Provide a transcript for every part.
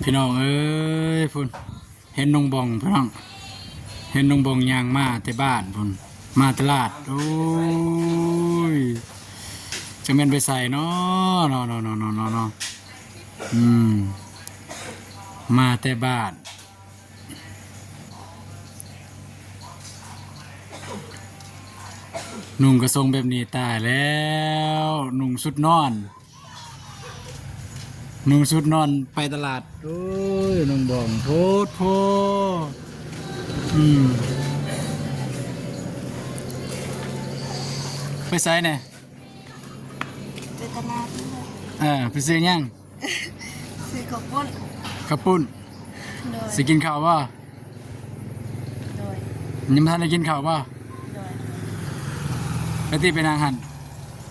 ພີ່ນ້ອງເອີຍ ພຸ້ນ ເຫັນນ້ອງບອງ ພີ່ນ້ອງ ເຫັນນ້ອງບອງຍ່າງມາແຕ່ບ້ານພຸ້ນ ມາຕະຫຼາດ. ໂອ້ຍ ຈັກແມ່ນໄປໃສເນາະ ເນາະ ເນາະ ເນາະ ເນາະ ເນາະ ເນາະ ອືມ ມາແຕ່ບ້ານ ນຸ່ງກະຊົງແບບນີ້ ຕາຍແລ້ວ ນຸ່ງຊຸດນອນ ນຸ່ງຊຸດນອນໄປຕະຫຼາດ. ໂອ້ຍ ນ້ອງບອງ ໂພດໂພ ອືມ ໄປໃສແດ່? ໄປຕະຫຼາດນີ້ແຫຼະ. ເອີ ໄປຊື້ຫຍັງ? ຊື້ເຂົ້າປຸ້ນ. ເຂົ້າປຸ້ນ? ໂດຍ. ຊິກິນເຂົ້າບໍ່? ໂດຍ. ຍັງບໍ່ທັນໄດ້ກິນເຂົ້າບໍ່? ໂດຍ. ແລ້ວຕິໄປນັ່ງຫັ້ນ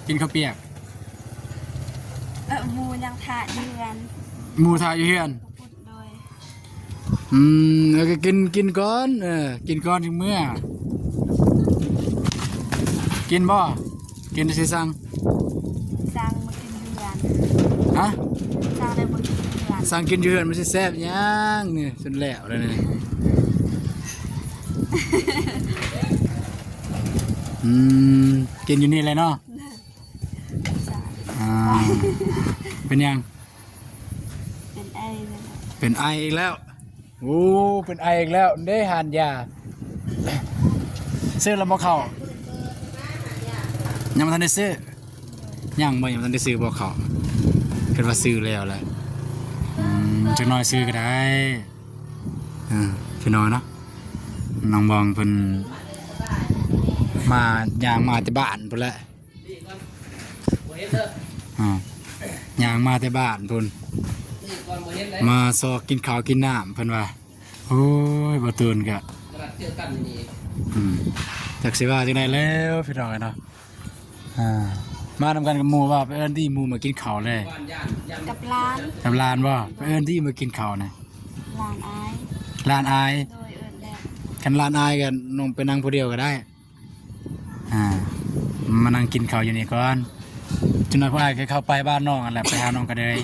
ກິນເຂົ້າປຽກ? ເອີ ໝູ່ຍັງຖ້າຢູ່ເຮືອນ. ໝູ່ຖ້າຢູ່ເຮືອນ? ໂດຍ. ອືມ ເອີ ກໍກິນ ກິນກ່ອນ ເອີ ກິນກ່ອນຈຶ່ງເມືອ. ກິນບໍ່? ກິນຊິສັ່ງ ສັ່ງມາກິນຢູ່ເຮືອນ. ຮະ? ສັ່ງໄດ້ບໍ່ກິນຢູ່ເຮືອນ. ສັ່ງກິນຢູ່ເຮືອນມັນຊິແຊບຫຍັງນີ້ ຈົນແລ້ວແລ້ວນີ້. ອືມ ກິນຢູ່ນີ້ແຫຼະເນາະ. ອ່າ ເປັນຫຍັງ? ເປັນໄອແລ້ວ. ເປັນໄອອີກແລ້ວ. ໂອ້ ເປັນໄອອີກແລ້ວເດ້. ຮ້ານຢາ ຊື້ແລ້ວບໍ່ເຂົ້າ? ຍັງບໍ່ທັນໄດ້ຊື້. ຍັງບໍ່ ຍັງບໍ່ທັນໄດ້ຊື້ບໍ່ເຂົ້າ. ຄິດວ່າຊື້ແລ້ວແຫຼະ. ອືມ ຈັກໜ້ອຍຊື້ກໍໄດ້. ເອີ ພີ່ນ້ອງເນາະ ນ້ອງບອງເພິ່ນມາ ຍ່າງມາແຕ່ບ້ານພຸ້ນແຫຼະ. ອ່າ ຍ່າງມາແຕ່ບ້ານພຸ້ນ ມາຊອກກິນເຂົ້າກິນນ້ຳເພິ່ນວ່າ. ໂອ້ຍ ບໍ່ຕູນກະ ອືມ ຈັກຊິວ່າຈັ່ງໃດແລ້ວ ພີ່ນ້ອງເອີຍເນາະ. ອ່າ ມານຳກັນກັບໝູ່ວ່າ ໄປເອີ້ນຕິໝູ່ມາກິນເຂົ້າແດ່. ກັບຫຼານ. ກັບຫຼານບໍ່? ໄປເອີ້ນຕິມາກິນເຂົ້ານະ. ຫຼານອາຍ. ຫຼານອາຍ. ໂດຍ ເອີ້ນແລ້ວ. ຄັນຫຼານອາຍກໍນ້ອງໄປນັ່ງຜູ້ດຽວກໍໄດ້. ອ່າ ມານັ່ງກິນເຂົ້າຢູ່ນີ້ກ່ອນ ຈັກໜ້ອຍພວກອ້າຍກໍເຂົ້າໄປບ້ານນ້ອງຫັ້ນແຫຼະ ໄປຫານ້ອງກະເດີຍ. ອ່າ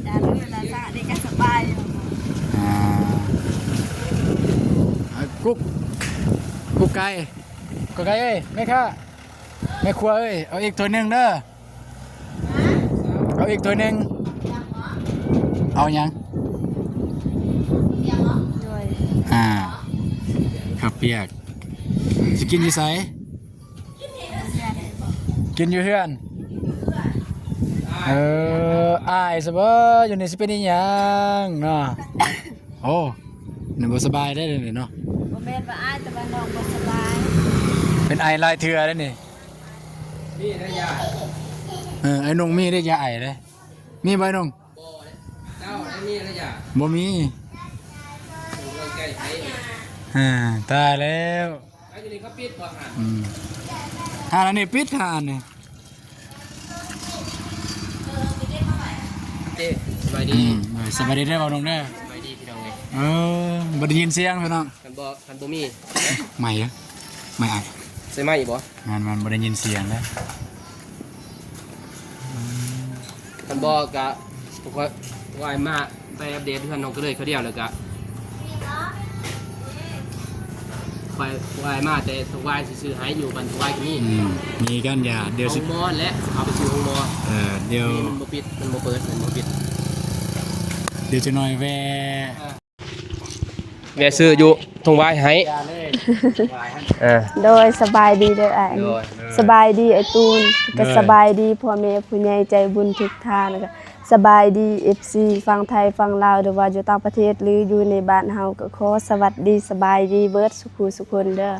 ຢ່າເລີຍລະຊະ ນີ້ກໍສະບາຍຢູ່. ອ່າ ກຸກ ກຸກໄກ່ ກຸກໄກ່ເອີຍ ແມ່ຄ້າ ແມ່ຄົວເອີຍ ເອົາອີກຖ້ວຍໜຶ່ງເດີ. ເອົາອີກຖ້ວຍໜຶ່ງ. ເອົາຫຍັງ? ໂດຍ ອ່າ ເຂົ້າປຽກ. ຊິກິນຢູ່ໃສ? ກິນຢູ່ເຮືອນ. ເອີ ອາຍຊະບໍ? ຢູ່ນີ້ຊິເປັນອີຫຍັງເນາະ? ໂອ້ ນີ້ບໍ່ສະບາຍເດ້ນີ້ເນາະ. ບໍ່ແມ່ນວ່າອາຍ ແຕ່ວ່ານ້ອງບໍ່ສະບາຍ. ເປັນໄອຫຼາຍເທື່ອເດ້ນີ້. ມີໄດ້ຢາ. ເອີ ໄອ້ໜຸ່ງມີໄດ້ຢາໄອເດ້. ມີບໍ່ໄອ້ໜຸ່ງ? ບໍ່ເດ້. ເຈົ້າໄດ້ມີໄດ້ຢາ. ບໍ່ມີ. ໃກ້ໄປ. ອ່າ ຕາຍແລ້ວ. ອັນນີ້ເຂົາປິດບໍ່ຫັ້ນ? ອືມ ຮ້ານອັນນີ້ປິດຮ້ານນີ້. ເດ້ ສະບາຍດີ. ອືມ ເອີ ສະບາຍດີເດີ ເວົ້າໜຸ່ງເດີ. ສະບາຍດີພີ່ນ້ອງເອີຍ. ເອີ ບໍ່ໄດ້ຍິນສຽງພີ່ນ້ອງ. ຄັນບໍ່ ຄັນບໍ່ມີ ໄໝເດີ ໄໝໄອ. ໃສ່ໄມອີກບໍ່? ແມ່ນໆ ບໍ່ໄດ້ຍິນສຽງເດີ. ຄັນບໍ່ກະ ພວກຂ້ອຍ ພວກອ້າຍມາໄປອັບເດດເຮືອນນ້ອງກະເລີຍ ເຂົາດຽວ ແລ້ວກະ ໄປ ພວກອ້າຍມາແຕ່ທວາຍ ຊິຊື້ໃຫ້ຢູ່ບ້ານທວາຍກໍມີ. ອືມ ມີກັນຢາ ດຽວຊິ ໂຮງໝໍແຫຼະ ເອົາໄປຊື້ໂຮງໝໍ. ເອີ ດຽວ ມັນບໍ່ປິດ ມັນບໍ່ເປີດ ມັນບໍ່ປິດ. ດຽວຈັກໜ້ອຍແວ່ ເອີ ແວ່ຊື້ຢູ່ທົ່ງຫວາຍໃຫ້. ເອີ ໂດຍ ສະບາຍດີເດີອ້າຍ. ໂດຍ ສະບາຍດີອ້າຍຕູນ. ໂດຍ ກໍສະບາຍດີພໍ່ແມ່ຜູ້ໃຫຍ່ໃຈບຸນທຸກທ່ານ. ແລ້ວກໍສະບາຍດີເອັຟຊີຝັ່ງໄທຝັ່ງລາວ ຫຼືວ່າຢູ່ຕ່າງປະເທດ ຫຼືຢູ່ໃນບ້ານເຮົາ ກໍຂໍສະຫວັດດີສະບາຍດີເບິດສຸຜູ້ສຸຄົນເດີ.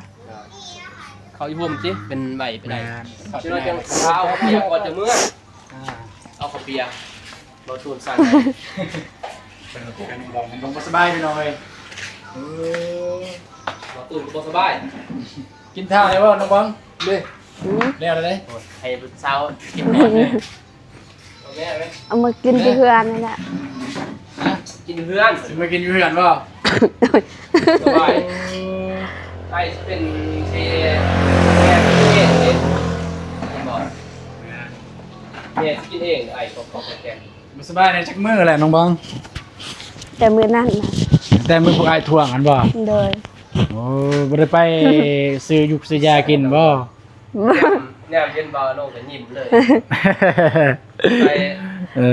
ເຂົ້າຢູ່ຮົ່ມຕິ ເປັນໄຫວເປັນໄຫວ. ແມ່ນ ເຈົ້າເຈົ້າເອົາເປີຍກກ່ອນຈະເມືອ. ອ່າ ເອົາເຂົ້າເປຍ ບໍ່ຕູນສັ່ງໃຫ້. ເປັນ ເປັນ ເປັນບໍ່ສະບາຍພີ່ນ້ອງເອີຍ. ເອີ ບໍ່ຕູນກໍບໍ່ສະບາຍ. ກິນຂ້າວແລ້ວບໍ່ນ້ອງບອງ? ເດ້ ອືມ ແລ້ວເດ້. ໂອ້ຍ ໃຫ້ຜູ້ສາວກິນກ່ອນເດ້. ເອົາມາກິນຢູ່ເຮືອນນີ້ແຫຼະ. ຮະ? ກິນຢູ່ເຮືອນ? ຊິມາກິນຢູ່ເຮືອນບໍ່? ສະບາຍ. ໄອ້ຊິເປັນເຊ ແມ່ຊິກິນເອງເດ້. ແມ່ນບໍ່? ແມ່ຊິກິນເອງ ໄອ້ຂອງ ຂອງແກງ. ສະບາຍໄດ້ຈັກມື້ແລ້ວນ້ອງບອງ? ແຕ່ມື້ນັ້ນນະ ແຕ່ມື້ພວກອ້າຍທວງຫັ້ນບໍ່? ໂດຍ. ໂອ້ ບໍ່ໄດ້ໄປຊື້ຢູກຊື້ຢາກິນບໍ່? ຍາມ ຍາມເຫັນບ່າວນ້ອງກໍຍິ້ມເລີຍ. ໄປ ເອີ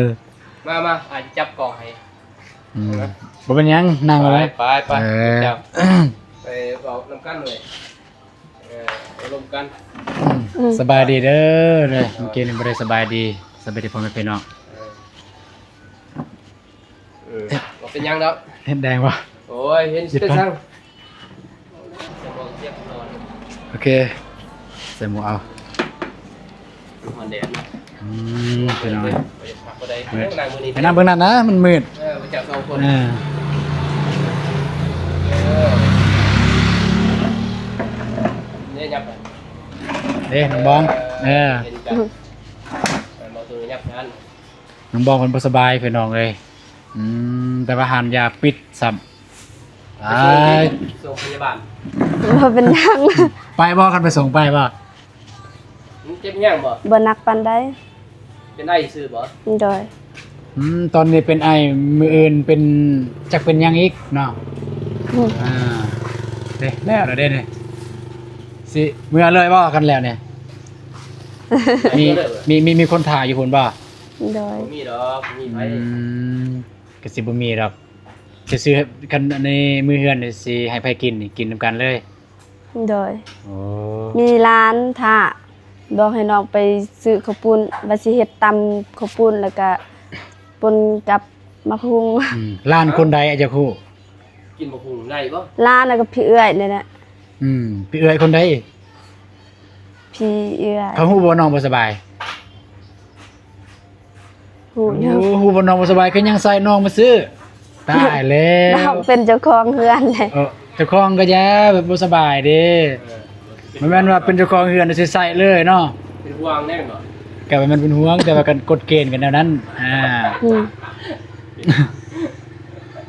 ມາ ມາ ອ້າຍຈັບກ້ອງໃຫ້. ອືມ ບໍ່ເປັນຫຍັງ ນັ່ງເອົາໄວ້. ໄປ ໄປ ໄປ ເອີ ເຈົ້າ ໄປເວົ້ານຳກັນເລີຍ. ເອີ ເວົ້າລົມກັນ. ອືມ ອືມ ສະບາຍດີເດີ. ເອີ ເມື່ອກີ້ນີ້ບໍ່ໄດ້ສະບາຍດີ. ສະບາຍດີພໍ່ແມ່ພີ່ນ້ອງ. ເອີ ເອີ ບໍ່ເປັນຫຍັງດອກ. ເຫັນແດງບໍ່? ໂອ້ຍ ເຫັນເປັນຫຍັງ. ໂອເຄ ໃສ່ໝວກເອົາ. ຮ້ອນແດດເນາະ. ອືມ ພີ່ນ້ອງ ໄປນັ່ງເບິ່ງນັ້ນນະ ມັນມືດ. ເອີ ໄປຈັບສອງຄົນ. ເອີ ເອີ ເດ້ ຍັບໄປ ເດ້ ນ້ອງບອງ. ເອີ ເອີ ເຫັນກັນ. ເອີ ມາໂຕຍັບນັ້ນ. ນ້ອງບອງເພິ່ນບໍ່ສະບາຍພີ່ນ້ອງເອີຍ. ອືມ ແຕ່ວ່າຮ້ານຢາປິດຊ້ຳ. ໄປ ໄປສົ່ງພະຍາບານ. ບໍ່ເປັນຫຍັງ. ໄປບໍ່? ຄັນໄປສົ່ງໄປບໍ່? ມັນເຈັບແຮງບໍ່? ບໍ່ໜັກປານໃດ. ເປັນໄອຊື່ບໍ່? ໂດຍ. ອືມ ຕອນນີ້ເປັນໄອ ມື້ອື່ນເປັນ ຈັກເປັນຫຍັງອີກເນາະ. ອືມ ອ່າ ເດ້ ແລ້ວລະເດ້ນີ້. ຊິເມືອເລີຍບໍ່ ຄັນແລ້ວນີ້? ມີ ມີ ມີ ມີຄົນຖ້າຢູ່ພຸ້ນບໍ່? ໂດຍ. ບໍ່ມີດອກ ບໍ່ມີໃຜ. ອືມ ກໍຊິບໍ່ມີດອກ. ຊິຊື້ ຄັນອັນນີ້ມື້ເຮືອນນີ້ ຊິໃຫ້ໃຜກິນນີ້? ກິນນຳກັນເລີຍ. ໂດຍ. ໂອ້ ມີຫຼານຖ້າ ບອກໃຫ້ນ້ອງໄປຊື້ເຂົ້າປຸ້ນ ວ່າຊິເຮັດຕຳເຂົ້າປຸ້ນ ແລ້ວກະປົນກັບໝາກຫຸ່ງ. ອືມ ຫຼານຄົນໃດ ອາ ຢາກຮູ້? ກິນໝາກຫຸ່ງໄດ້ບໍ່? ຫຼານ ແລ້ວກໍພີ່ເອື້ອຍນີ້ແຫຼະ. ອືມ ພີ່ເອື້ອຍຄົນໃດ? ພີ່ເອື້ອຍ. ເຂົາຮູ້ບໍ່ນ້ອງບໍ່ສະບາຍ? ຮູ້ຢູ່. ໂອ້ ຮູ້ວ່ານ້ອງບໍ່ສະບາຍ ຄືຍັງໃສ່ນ້ອງມາຊື້. ຕາຍແລ້ວ ນ້ອງເປັນເຈົ້າຂອງເຮືອນເດ້. ເອີ ເຈົ້າຂອງກໍຢ່າ ແບບບໍ່ສະບາຍເດ້. ເອີ ບໍ່ແມ່ນວ່າເປັນເຈົ້າຂອງເຮືອນຊິໃສ່ເລີຍເນາະ. ເປັນຫ່ວງແນ່ບໍ່? ກໍແມ່ນເປັນຫ່ວງ ແຕ່ວ່າການກົດເກນກັນແນວນັ້ນ. ອ່າ ອືມ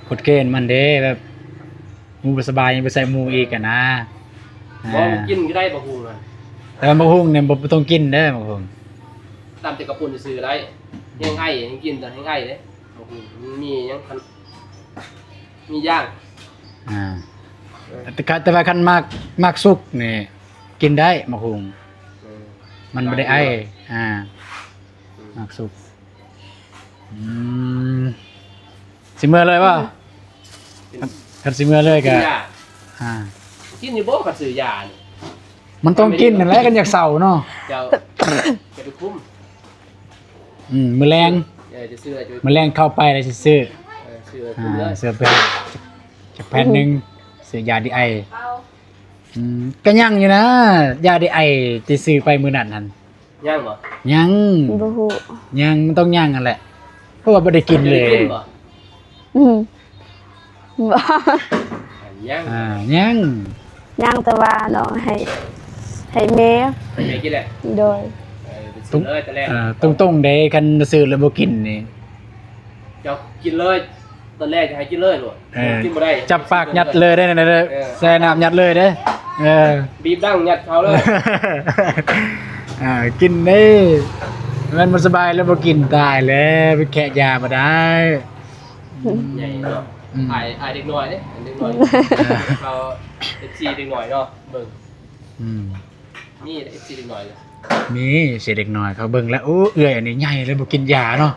ກົດເກນມັນເດ້ ແບບ ໝູ່ບໍ່ສະບາຍຍັງໄປໃສ່ໝູ່ອີກຫັ້ນນະ. ບໍ່ ອ່າ ກິນກໍໄດ້ໝາກຫຸ່ງນະ. ແຕ່ວ່າໝາກຫຸ່ງນີ້ບໍ່ ບໍ່ຕ້ອງກິນເດີໝາກຫຸ່ງ. ຕຳແຕ່ເຂົ້າປຸ້ນຊື່ໆໄດ້. ແຮງໄອ ແຮງກິນແຕ່ແຮງໄອເດ້. ໝາກຫຸ່ງມັນມີຫຍັງ ຄັນມີຢ່າງ. ອ່າ ເອີ ແຕ່ ແຕ່ວ່າຄັນໝາກ ໝາກສຸກນີ້ກິນໄດ້ໝາກຫຸ່ງ. ເອີ ມັນບໍ່ໄດ້ໄອ. ໄດ້ຢູ່. ອ່າ ອືມ ໝາກສຸກ. ອືມ ຊິເມືອເລີຍບໍ່? ອືມ ຄັນຊິເມືອເລີຍກໍ ກິນຢາ ອ່າ ກິນຢູ່ບໍ່? ຄັນຊື້ຢານີ້ ມັນຕ້ອງກິນນັ້ນແຫຼະ ຄັນຢາກເຊົາເນາະ. ເຈົ້າ ຈະໄປຄຸມ. ອືມ ມື້ແລງ ເອີ ຈະຊື້ ມື້ແລງເຂົ້າໄປແລ້ວຊິຊື້. ເອີ ຊື້ ອ່າ ຊື້ເປັນຈັກແຜ່ນໜຶ່ງ ຊື້ຢາດີໄອ. ອືມ ກໍຍັງຢູ່ນະ ຢາດີໄອ ທີ່ຊື້ໄປມື້ນັ້ນຫັ້ນ. ຍັງບໍ່? ຍັງ. ບໍ່ຮູ້. ຍັງ ມັນຕ້ອງຍັງຫັ້ນແຫຼະ ເພາະວ່າບໍ່ໄດ້ກິນເລີຍ. ກິນບໍ່? ອືມ ບໍ່. ຍັງ. ອ່າ ຍັງ ຍັງ ແຕ່ວ່ານ້ອງໃຫ້ ໃຫ້ແມ່ ໃຫ້ແມ່ກິນແຫຼະ. ໂດຍ. ເອີ ໄປຊື້ເລີຍແຕ່ແລກ. ເອີ ຕົງໆເດ້ ຄັນຊື້ແລ້ວບໍ່ກິນນີ້ ເຈົ້າກິນເລີຍ. ຕອນແລກຈະໃຫ້ກິນເລີຍໂລດ. ເອີ ກິນບໍ່ໄດ້ ຈັບປາກຍັດເລີຍເດ້ ເອີ ແຊ່ນ້ຳຍັດເລີຍເດ້. ເອີ ບີບດັງຍັດເຂົ້າເລີຍ. ອ່າ ກິນເດ້ ແມ່ນບໍ່ສະບາຍແລ້ວບໍ່ກິນ ຕາຍແລ້ວ ໄປແຄະຢາບໍ່ໄດ້. ໃຫຍ່ເນາະ. ອືມ ອາຍ ອາຍເດັກນ້ອຍເດ້ ເດັກນ້ອຍ. ເອີ ເຂົາ ເອັຟຊີ ເດັກນ້ອຍເນາະ ເບິ່ງ. ອືມ ມີ ເອັຟຊີ ເດັກນ້ອຍເລີຍ. ມີ ເອັຟຊີ ເດັກນ້ອຍ ເຂົາເບິ່ງແລ້ວ ໂອ້ ເອື້ອຍອັນນີ້ໃຫຍ່ແລ້ວບໍ່ກິນຢາເນາະ.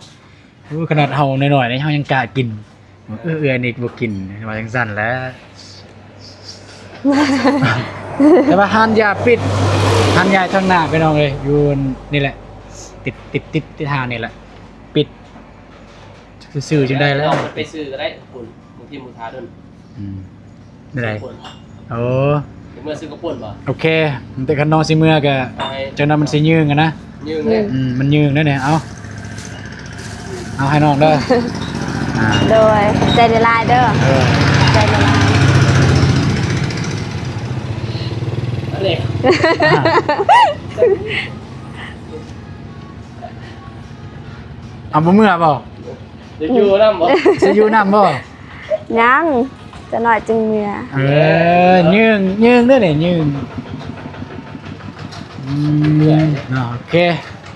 ໂອ້ ຂະໜາດເຮົານ້ອຍໆນີ້ເຮົາຍັງກ້າກິນ. ເອີ ເອື້ອຍນີ້ບໍ່ກິນ ວ່າຈັ່ງຊັ້ນແຫຼະ. ແຕ່ວ່າຮ້ານຢາປິດ ຮ້ານຢາທາງໜ້າພີ່ນ້ອງເອີຍ ຢູ່ນີ້ແຫຼະ ຕິດ ຕິດ ຕິດ ຕິດຮ້ານນີ້ແຫຼະ ປິດ. ຊື່ຈັ່ງໃດແລ້ວ ໄປຊື້ກໍໄດ້ ບາງທີບໍ່ຖ້າດົນ. ອືມ ແນວໃດ? ໂອ້ ຊິເມືອຊື້ເຂົ້າປຸ້ນບໍ່? ໂອເຄ ແຕ່ຄັນນ້ອງຊິເມືອກໍ ຈັ່ງນັ້ນມັນຊິຍືງຫັ້ນນະ. ຍືງເດ້. ອືມ ມັນຍືງເດ້ນີ້. ເອົາ ເອົາໃຫ້ນ້ອງເດີ. ອ່າ ໂດຍ ຂອບໃຈຫຼາຍໆເດີ. ເອີ ຂອບໃຈຫຼາຍໆ. ອັນນີ້ ອ່າ ເອົາບໍ່ເມືອບໍ່? ຈະຢູ່ນຳບໍ່? ຊິຢູ່ນຳບໍ່? ຍັງ ຈັກໜ້ອຍຈຶ່ງເມືອ. ເອີ ຍືງ ຍືງເດີນີ້ ຍືງ. ອືມ ເນາະ ໂອເຄ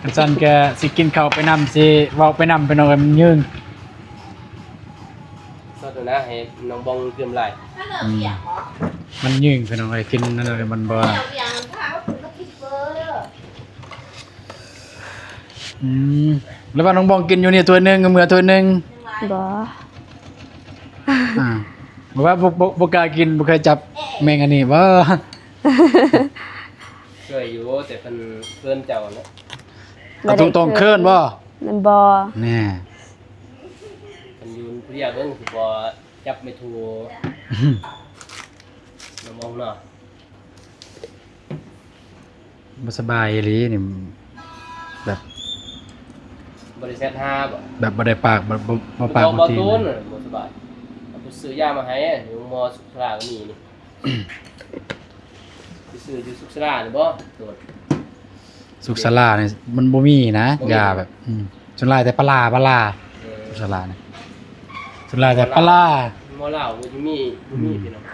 ຄັນຊັ້ນກະຊິກິນເຂົ້າໄປນຳ ຊິເວົ້າໄປນຳ ພີ່ນ້ອງເອີຍ ມັນຍືງ. ສອດນະ ໃຫ້ນ້ອງບອງຕື່ມຫຼາຍ. ອືມ ມັນຍືງ ພີ່ນ້ອງເອີຍ ກິນນັ້ນເລີຍ ມັນບໍ່ ອືມ ແລ້ວວ່ານ້ອງບອງກິນຢູ່ນີ້ຖ້ວຍໜຶ່ງ ເມືອຖ້ວຍໜຶ່ງ. ບໍ່ ອ່າ ບໍ່ວ່າ ບໍ່ ບໍ່ ບໍ່ກ້າກິນ ບໍ່ເຄີຍຈັບແມງອັນນີ້ບໍ່? ເຄີຍຢູ່ ແຕ່ເພິ່ນເອີ້ນເຈົ້ານະ. ເອົາຕົງໆ ເຄີຍບໍ່? ແມ່ນບໍ່? ແນ່ ຄັນຢູ່ຜູ້ດຽວເບິ່ງ ຄືບໍ່ຈັບໄມ້ທູ ນ້ອງບອງເນາະ. ບໍ່ສະບາຍອີ່ຫຼີນີ້ ແບບ ບໍ່ໄດ້ແຊັດຫາບໍ່? ແບບບໍ່ໄດ້ປາກ ບໍ່ ບໍ່ ບໍ່ປາກບໍ່ຕີນ. ບໍ່ສະບາຍ ເອົາໄປຊື້ຢາມາໃຫ້ ຢູ່ໂຮງໝໍສຸກສາລາກໍມີນີ້. ໄປຊື້ຢູ່ສຸກສາລານີ້ບໍ່? ໂຕນ ສຸກສາລານີ້ມັນບໍ່ມີນະ ບໍ່ມີ ຢາແບບ ອືມ ສ່ວນຫຼາຍແຕ່ປາລາ ປາລາ. ເອີ ສາລານະ ສ່ວນຫຼາຍແຕ່ປາລາ. ໝໍລາວບໍ່ມີ ບໍ່ມີ ອືມ ພີ່ນ້ອງ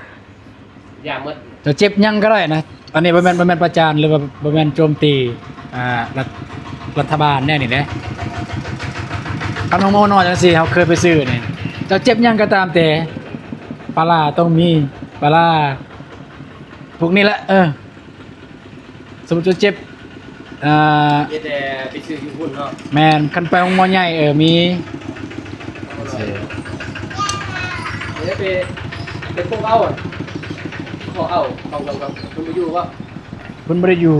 ຢາໝົດ. ເຈົ້າເຈັບຫຍັງກໍໄດ້ນະ ອັນນີ້ບໍ່ແມ່ນ ບໍ່ແມ່ນປະຈານ ຫຼືວ່າບໍ່ແມ່ນໂຈມຕີ ອ່າ ລັດ ລັດຖະບານແນວນີ້ເດ້. ຄັນນ້ອງໂມນ້ອຍຈັ່ງຊີ້ ເຮົາເຄີຍໄປຊື້ນີ້ ເຈົ້າເຈັບຫຍັງກໍຕາມແຕ່ ປາລາຕ້ອງມີ ປາລາ ພວກນີ້ແຫຼະ ເອີ. ສົມມຸດເຈົ້າເຈັບ ອ່າ ເຮັດແຕ່ໄປຊື້ຢູ່ພຸ້ນເນາະ. ແມ່ນ ຄັນໄປໂຮງໝໍໃຫຍ່ ເອີ ມີ ເອີ ໄປ ໄປໂຄກເອົາ ຂໍເອົາ ເຂົາ ເຂົາ ເຂົາ ເພິ່ນບໍ່ຢູ່ບໍ່? ເພິ່ນບໍ່ໄດ້ຢູ່.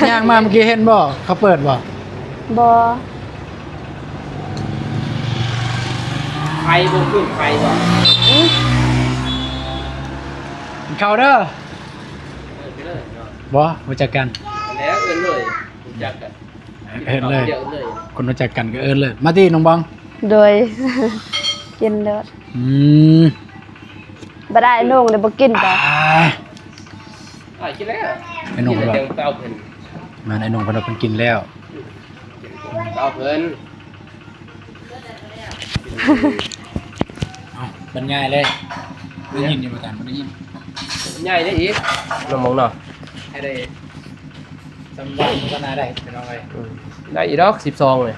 ຍ່າງມາເມື່ອກີ້ເຫັນບໍ່? ເຂົາເປີດບໍ່? ບໍ່. ໄປບໍ່? ຂຶ້ນໄປບໍ່? ອືມ ກິນເຂົ້າເດີ. ເອີ້ນໄປເລີຍເນາະ. ບໍ່ ຮູ້ຈັກກັນ. ແລ້ວເອີ້ນເລີຍ ຮູ້ຈັກກັນ ເອີ້ນເລີຍ ເອີ້ນເລີຍ. ຄົນຮູ້ຈັກກັນກໍເອີ້ນເລີຍ. ມາຕິ ນ້ອງບອງ. ໂດຍ ກິນໂລດ. ອືມ ບໍ່ໄດ້ນ້ອງເດ້ ບໍ່ກິນບໍ່? ອ້າຍ ອ້າຍກິນແລ້ວ. ໄອ້ນ້ອງເພິ່ນວ່າ ກິນແລ້ວ ແມ່ນ ໄອ້ນ້ອງເພິ່ນວ່າເພິ່ນກິນແລ້ວ. ອືມ ເອົາເພິ່ນ ເອົາ ບັນຍາຍເລີຍ. ໄດ້ຍິນຢູ່ບໍ່ທ່ານ? ບໍ່ໄດ້ຍິນ. ບັນຍາຍໄດ້ອີກ ນ້ອງມອງເນາະ ໃຫ້ໄດ້ສຳລັບໂຄສະນາໄດ້ ພີ່ນ້ອງເອີຍ. ອືມ ໄດ້ອີກດອກ ສິບສອງເລີຍ.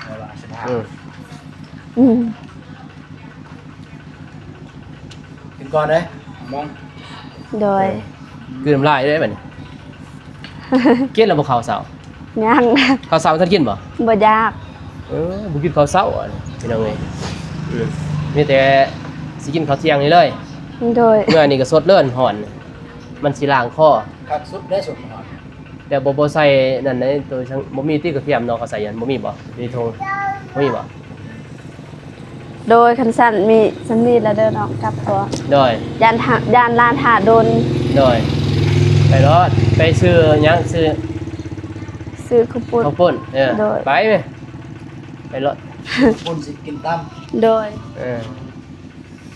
ເອົາລະ ສິບຫ້າ. ອືມ ອືມ ກິນກ່ອນເດີ ມອງ. ໂດຍ ເອີ ກືນນ້ຳລາຍເດ້ບັດນີ້. ກິນແລ້ວບໍ່ເຂົ້າເຊົ້າ? ຍັງ. ເຂົ້າເຊົ້າບໍ່ທັນກິນບໍ່? ບໍ່ຢາກ. ເອີ ບໍ່ກິນເຂົ້າເຊົ້າ ພີ່ນ້ອງເອີຍ. ອືມ ມີແຕ່ຊິກິນເຂົ້າທ່ຽງນີ້ເລີຍ. ໂດຍ ເມື່ອນີ້ກໍສົດເລີຍ ຮ້ອນ ມັນຊິລ້າງຄໍ. ຄັກສຸດເດ້ ສົດຮ້ອນ. ແຕ່ບໍ່ ບໍ່ໃສ່ນັ້ນໃດ ໂຕສັງ ບໍ່ມີຕິກະທຽມເນາະ ເຂົາໃສ່ຫຍັງ ບໍ່ມີບໍ່? ມີຖົງ ບໍ່ມີບໍ່? ໂດຍ ຄັນຊັ້ນມີ ຊັ້ນມີແລ້ວເດີນ້ອງ ກັບກ່ອນ. ໂດຍ ຢ້ານ ຢ້ານຫຼານຖ້າດົນ. ໂດຍ ໄປໂລດ. ໄປຊື້ຫຍັງ? ຊື້ ຊື້ເຂົ້າປຸ້ນ ເຂົ້າປຸ້ນ. ເອີ ໂດຍ ໄປແມະ ໄປໂລດ. ປຸ້ນຊິກິນຕຳ. ໂດຍ ເອີ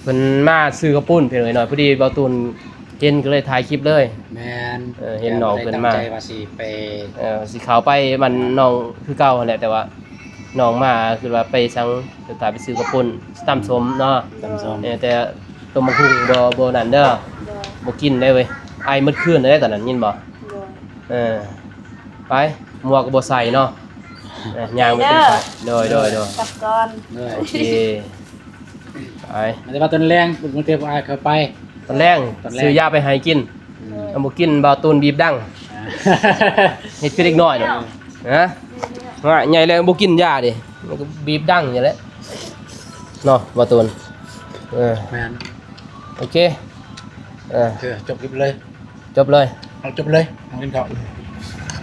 ເພິ່ນມາຊື້ເຂົ້າປຸ້ນ ພີ່ນ້ອງເອີຍເນາະ. ພໍດີບ່າວຕູນ ເຫັນກໍເລີຍຖ່າຍຄລິບເລີຍ. ແມ່ນ ເອີ ເຫັນນ້ອງເພິ່ນມາ ກໍເລີຍຕັ້ງໃຈວ່າຊິໄປ ເອີ ຊິເຂົ້າໄປບ້ານນ້ອງຄືເກົ່າຫັ້ນແຫຼະ ແຕ່ວ່ານ້ອງມາ ຄິດວ່າໄປສັງ ສຸດທ້າຍໄປຊື້ເຂົ້າປຸ້ນ ຕຳສົ້ມເນາະ. ຕຳສົ້ມ ເອີ ແຕ່ຕົ້ມໝາກຫຸ່ງບໍ່ ບໍ່ນັ້ນເດີ. ໂດຍ ບໍ່ກິນໄດ້ເວີຍ ໄອໝົດຄືນເລີຍຕອນນັ້ນ ຍິນບໍ່? ໂດຍ ເອີ ໄປ ໝວກກໍບໍ່ໃສ່ເນາະ. ເອີ ຍ່າງໄປເປັນໄຂ້. ໂດຍ ໂດຍ ໂດຍ ກັບກ່ອນ. ໂອເຄ ໄປ ແຕ່ວ່າຕອນແລງ ບາງເທື່ອພວກອ້າຍເຂົາໄປ ຕອນແລງ ຕອນແລງ ຊື້ຢາໄປໃຫ້ກິນ. ອືມ ຄັນບໍ່ກິນ ບ່າວຕູນບີບດັງ. ອ່າ ເຮັດຄືເດັກນ້ອຍເນາະ. ຮະ ວ່າໃຫຍ່ແລ້ວບໍ່ກິນຢາເດ້ ມັນກໍບີບດັງຢູ່ແຫຼະເນາະ ບ່າວຕູນ. ເອີ ແມ່ນ ໂອເຄ ເອີ ເອີ ຈົບຄລິບເລີຍ. ຈົບເລີຍ ເອົາຈົບເລີຍ ເອົາກິນເຂົ້າ.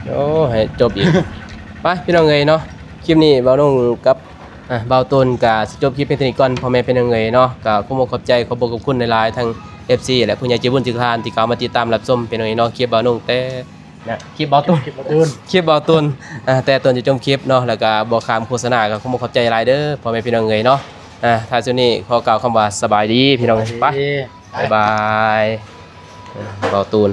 ໂອ້ ໃຫ້ຈົບອີກ. ໄປ ພີ່ນ້ອງເອີຍເນາະ ຄລິບນີ້ບ່າວນົງກັບ ອ່າ ບ່າວຕູນກະຊິຈົບຄລິບພຽງເທົ່ານີ້ກ່ອນ ພໍ່ແມ່ພີ່ນ້ອງເອີຍເນາະ. ກະຂໍຂອບໃຈ ຂອບບຸນຂອບຄຸນຫຼາຍໆ ທັງເອັຟຊີ ແລະ ຜູ້ໃຫຍ່ໃຈບຸນທີ່ທ່ານທີ່ເຂົ້າມາຕິດຕາມຮັບຊົມ ພີ່ນ້ອງເອີຍເນາະ. ຄລິບບ່າວນົງແຕ່ ນະ ຄລິບບ່າວຕູນ ຄລິບບ່າວຕູນ ຄລິບບ່າວຕູນ ອ່າ ແຕ່ຕົ້ນຈົນຈົບຄລິບເນາະ ແລ້ວກະບໍ່ຂ້າມໂຄສະນາ ກໍຂໍຂອບໃຈຫຼາຍເດີ ພໍ່ແມ່ພີ່ນ້ອງເອີຍເນາະ. ອ່າ ທ້າຍສຸດນີ້ຂໍກ່າວຄຳວ່າສະບາຍດີ ພີ່ນ້ອງເອີຍ. ສະບາຍດີ ໄປ ບາຍບາຍ ເອີ ບ່າວຕູນ.